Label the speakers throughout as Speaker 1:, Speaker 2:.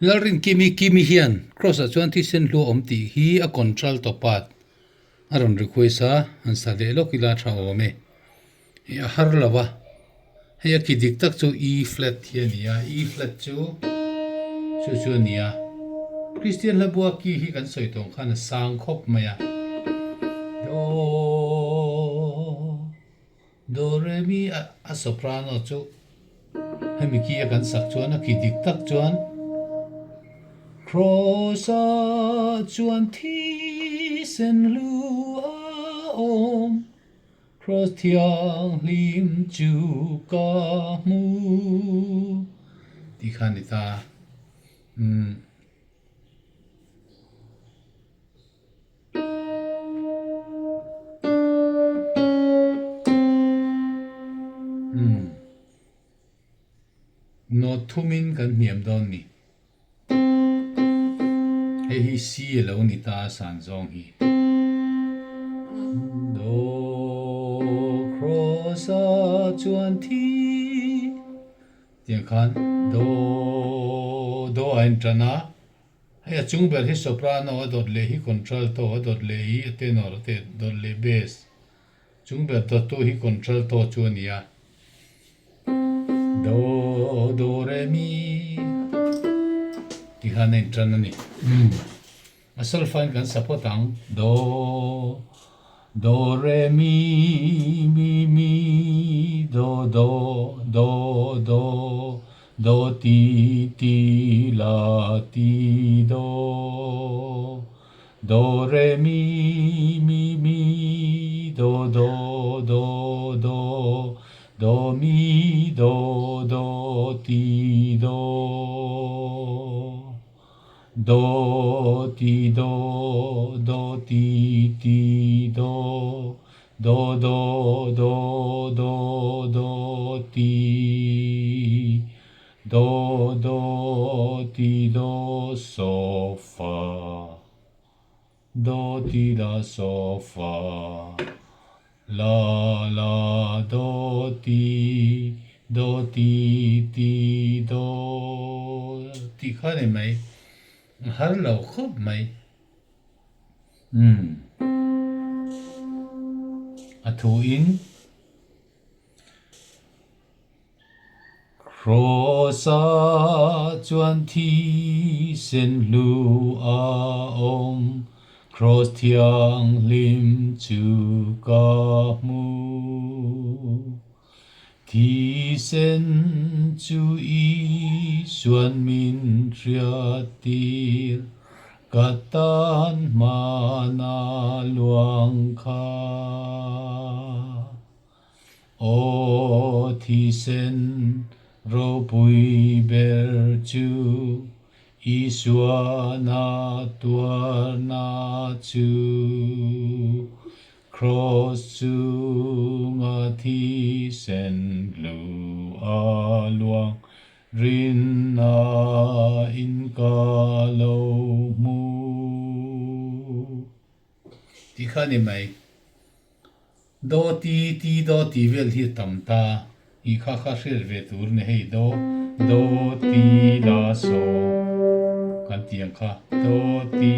Speaker 1: Lalrinkimi Kimi hian Kross ah chuan thisen hlu a awm tih hi a contralto part a rawn request a, han sa leh lawk ila tha awm e. Hei a har lo a, hei a ki dik tak chu E flat hi a ni a, E flat chu chu chu a ni a. Kristian hla bua ki hi kan sawi tawng khan a sang khawp mai a. Do Do re mi a soprano chu hemi ki a kan sak chuan a ki dik tak chuan Kraws ah chuan thisen hlu a awm. Kraws thianghlim chu ka hmu tih kha a ni ta. Umm. Umm. Note thumin kan hniam dawn ni. Hei hi C a lo ni ta a san zawng hi. Do cross a chuan thi tiang khan do do a intan a. Hei a chung ber hi soprano a dawt leh hi contralto a dawt leh hi a tenor a te dawt leh bass. Chung ber dawttu hi contralto chu a ni a. Do, do, re, mi ti khan a intan a ni. A solfa in kan support ang. Do, do, re, mi, mi, mi, do, do, do, do, do, ti, ti, la, ti, do. Do re mi mi mi do do do do do mi do do ti do do ti do do ti ti do do do do do do ti Do do ti do so fa Do ti la so fa La la do ti do ti ti do tih kha a ni mai a har lo khawp mai umm a thu in. Kraws-ah chuan thisen hlu a awm, Kraws thianghlim chu ka hmu. Thisen chu Isuan min hriattir, Ka tan hmana luang kha. Aw thisen ropui ber chu Isua na tuarna chu Kraws chunga thisen hlu a luang rinna in ka lo hmu. Tih kha a ni mai. Do ti ti do ti vel hi a tam ta i kha kha hriat ve tur a ni hei do do ti la so kan tih ang kha do ti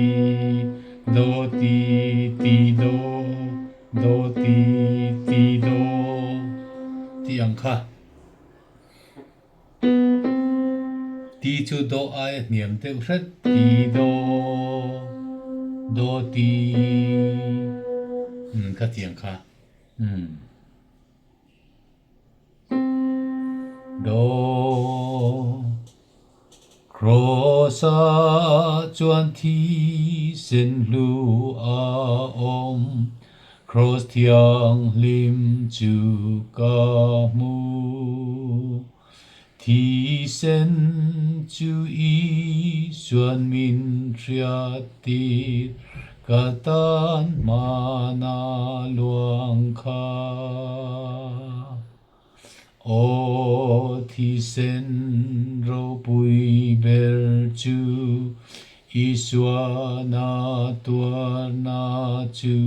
Speaker 1: do ti ti do do ti ti do tih ang kha ti chu do aia hniam deuh hret ti do do ti umm ka ti ang kha umm do Kraws ah chuan thisen hlu a awm Kraws thianghlim chu ka hmu. Thisen chu Isuan min hriattir, ka tan hmana luang kha. Aw thisen ropui ber chu Isua na tuarna chu.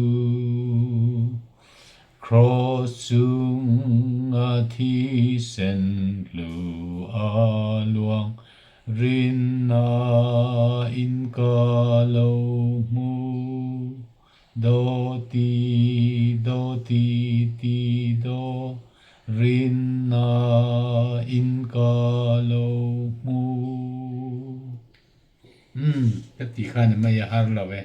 Speaker 1: Kraws chunga thisen hlu a luang, Rinna in ka lo hmu. Do ti do ti ti do Rinna in ka lo hmu. Umm, ka ti khan i mai a har lo e.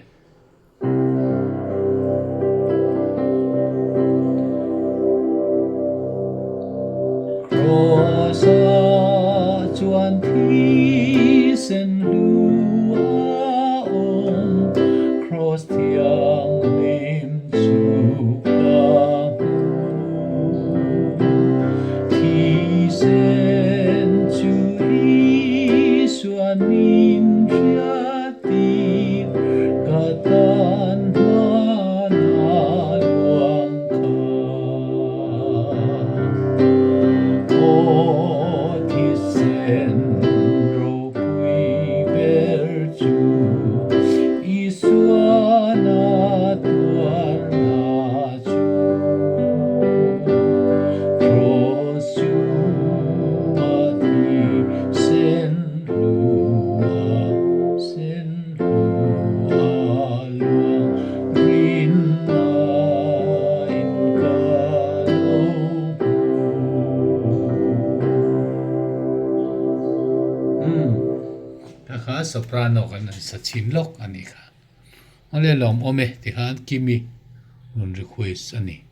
Speaker 1: Kraws-ah chuan thisen hlu a awm, Kraws thianghlim chu ka hmu. Thisen chu Isua min hriat tir, ka tan hmana luang kha. Aw thisen ropui ber chu Isuana tuarna chu. Kraws chu a thisen hlua sen hlua luang rinna in ka lo hmu. Umm ka kha soprano kan han sa chhin lawk a nih kha. Awle lawm awm e tikhan Kimi rawn request a ni.